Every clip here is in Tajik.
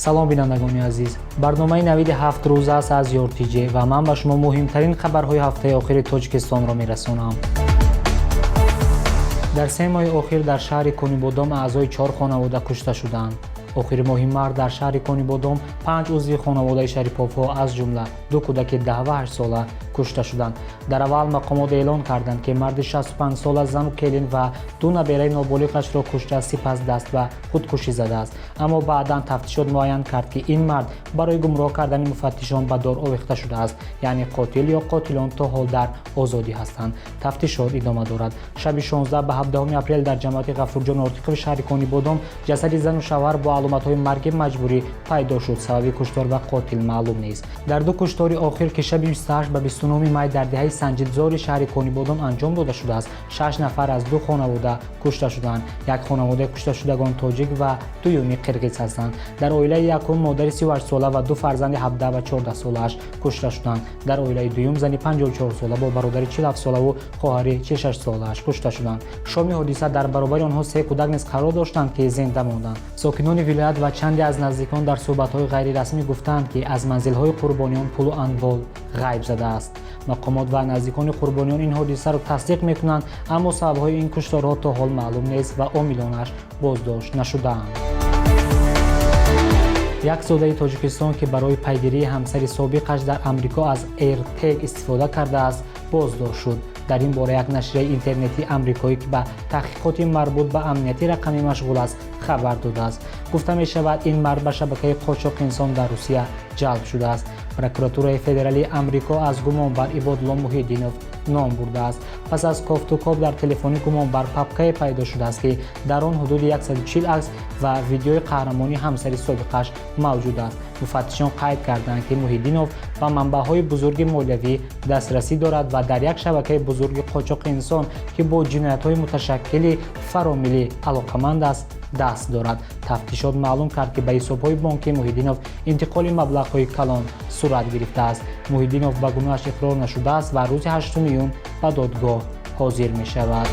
Салом, бинандагони азиз! Барномаи «Навиди ҳафт рӯз» аст аз ЮРТЖ ва ман ба шумо муҳимтарин хабарҳои ҳафтаи охири Тоҷикистонро мерасонам. Дар 3 моҳи охир дар шаҳри Конибодом аъзои чор хонавода кушта шуданд. Охири моҳи март дар шаҳри Конибодом панҷ узви хонаводаи Шариповҳо, аз ҷумла ду кӯдаки 10 ва 8 сола кушта шуданд. Дар аввал мақомот эълон карданд, ки марди 65сола зану келин ва ду набераи ноболиғашро кушта, сипас даст ба худкушӣ задааст. Аммо баъдан тафтишот муайян кард, ки ин мард барои гумроҳ кардани муфаттишон ба дор овехта шудааст, яъне қотил ё қотилон то ҳол дар озодӣ ҳастанд. Тафтишот идома дорад. Шаби 16 ба 17 апрел дар ҷамоати Ғафурҷон Ортиқови шаҳри Конибодом ҷасади зану шавҳар бо аломатҳои марги маҷбурӣ пайдо шуд. Сабаби куштор ва қотил маълум нест. Дар ду куштори охир, ки шаби 28 ба 29 май дар деҳаи Санҷидзори шаҳри Конибодом анҷом дода шудааст, шаш нафар аз ду хонавода кушта шуданд. Як хонаводаи кушташудагон тоҷик ва дуюми қирғиз ҳастанд. Дар оилаи якум модари 38сола ва ду фарзанди 17 ва 14 солааш кушта шуданд. Дар оилаи дуюм зани 54сола бо бародари 47солаву хоҳари 46 солааш кушта шуданд. Шоми ҳодиса дар баробари онҳо се кӯдак низ қарор доштанд, ки зинда монданд. Сокинони вилоят ва чанде аз наздикон дар суҳбатҳои ғайрирасмӣ гуфтаанд, ки аз манзилҳои қурбониён пулу амвол ғайб задааст. Мақомот ва наздикони қурбониён ин ҳодисаро тасдиқ мекунанд, аммо сабабҳои ин кушторҳо то ҳол маълум нест ва омилонаш боздошт нашудаанд. Як зодаи Тоҷикистон, ки барои пайгирии ҳамсари собиқаш дар Амрико аз AirTag истифода кардааст, боздошт шуд. Дар ин бора як нашрияи интернетии амрикоӣ, ки ба таҳқиқоти марбут ба амнияти рақамӣ машғул аст, хабар додааст. Гуфта мешавад, ин мард ба шабакаи қочоқи инсон дар Русия ҷалб шудааст. Прокуратураи федералии Амрико аз гумонбар Ибодулло Муҳиддинов ном бурдааст. Пас аз кофтукоб дар телефони гумонбар папкае пайдо шудааст, ки дар он ҳудуди 140 акс ва видеои қаҳрамони ҳамсари собиқаш мавҷуд аст. Муфаттишон қайд карданд, ки Муҳиддинов ба манбаъҳои бузурги молиявӣ дастрасӣ дорад ва дар як шабакаи бузурги қочоқи инсон, ки бо ҷиноятҳои муташаккили фаромиллӣ алоқаманд аст, даст дорад. Тафтишот маълум кард, ки ба ҳисобҳои бонкии Муҳиддинов интиқоли маблағҳои калон сурат гирифтааст. Муҳиддинов ба гуноҳаш иқрор нашудааст ва рӯзи 8 июн ба додгоҳ ҳозир мешавад.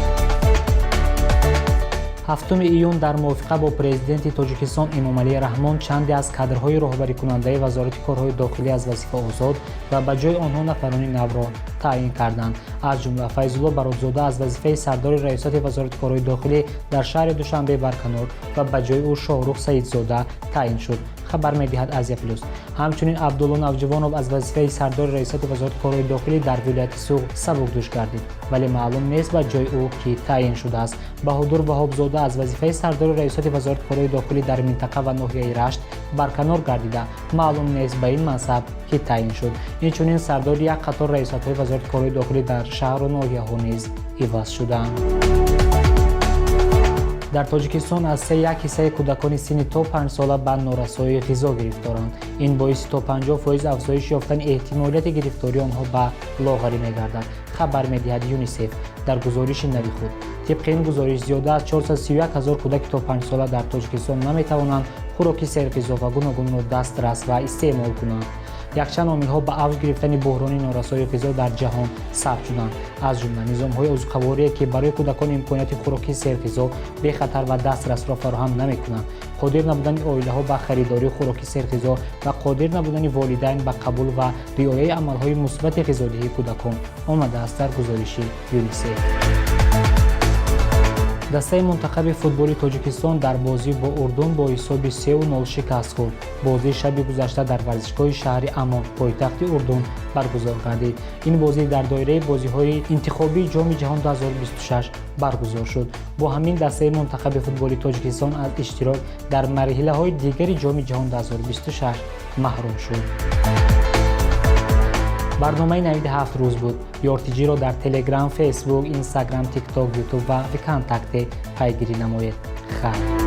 7 июн дар мувофиқа бо Президенти Тоҷикистон Эмомалӣ Раҳмон чанде аз кадрҳои роҳбарикунандаи Вазорати корҳои дохилӣ аз вазифа озод ва ба ҷои онҳо нафарони навро таъин карданд. Аз ҷумла Файзулло Баротзода аз вазифаи сардори Раёсати Вазорати корҳои дохилӣ дар шаҳри Душанбе барканор ва ба ҷои ӯ Шоҳрух Саидзода таъин шуд, хабар медиҳад Азия Плюс. Ҳамчунин Абдулло Навҷувонов аз вазифаи сардори Раёсати Вазорати корҳои дохилӣ дар вилояти Суғд сабукдӯш гардид, вале маълум нест, ба ҷои ӯ кӣ таъин шудааст. Баҳодур Ваҳобзода аз вазифаи сардори Раёсати Вазорати корҳои дохилӣ дар минтақа ва ноҳияи Рашт барканор гардида, маълум нест, ба ин мансаб кӣ таъин шуд. Инчунин сардори як қатор раёсатҳои Вазорати корҳои дохилӣ дар шаҳру ноҳияҳо низ иваз шуданд. Дар Тоҷикистон аз се як ҳиссаи кӯдакони синни то 5 сола ба норасоии ғизо гирифторанд. Ин боиси то 50% афзоиш ёфтани эҳтимолияти гирифтории онҳо ба лоғарӣ мегардад, хабар медиҳад ЮНИСЕФ дар гузориши нави худ. Тибқи ин гузориш, зиёда аз 431 ҳазор кӯдаки то 5 сола дар Тоҷикистон наметавонанд хӯроки серғизо ва гуногунро дастрас ва истеъмол кунанд. Якчанд омилҳо ба авҷ гирифтани буҳрони норасоии ғизо дар ҷаҳон сабт шуданд, аз ҷумла низомҳои озуқаворие, ки барои кӯдакон имконияти хӯроки серғизо, бехатар ва дастрасро фароҳам намекунанд, қодир набудани оилаҳо ба харидории хӯроки серғизо ва қодир набудани волидайн ба қабул ва риояи амалҳои мусбати ғизодиҳии кӯдакон, омадааст дар гузориши ЮНИСЕФ. Дастаи мунтахаби футболи Тоҷикистон дар бозӣ бо Урдун бо ҳисоби 3-0 шикаст хӯрд. Бозии шаби гузашта дар варзишгоҳи шаҳри Аммон, пойтахти Урдун, баргузор гардид. Ин бозӣ дар доираи бозиҳои интихобии Ҷоми ҷаҳон 2026 баргузор шуд. Бо ҳамин дастаи мунтахаби футболи Тоҷикистон аз иштирок дар марҳилаҳои дигари Ҷоми ҷаҳон 2026 маҳрум шуд. Барномаи «Навиди ҳафт рӯз» буд. ЮРТЖ-ро дар Телеграм, Фейсбук, Инстаграм, Тикток, Ютуб ва ВКонтакте пайгирӣ намоед. Хайр.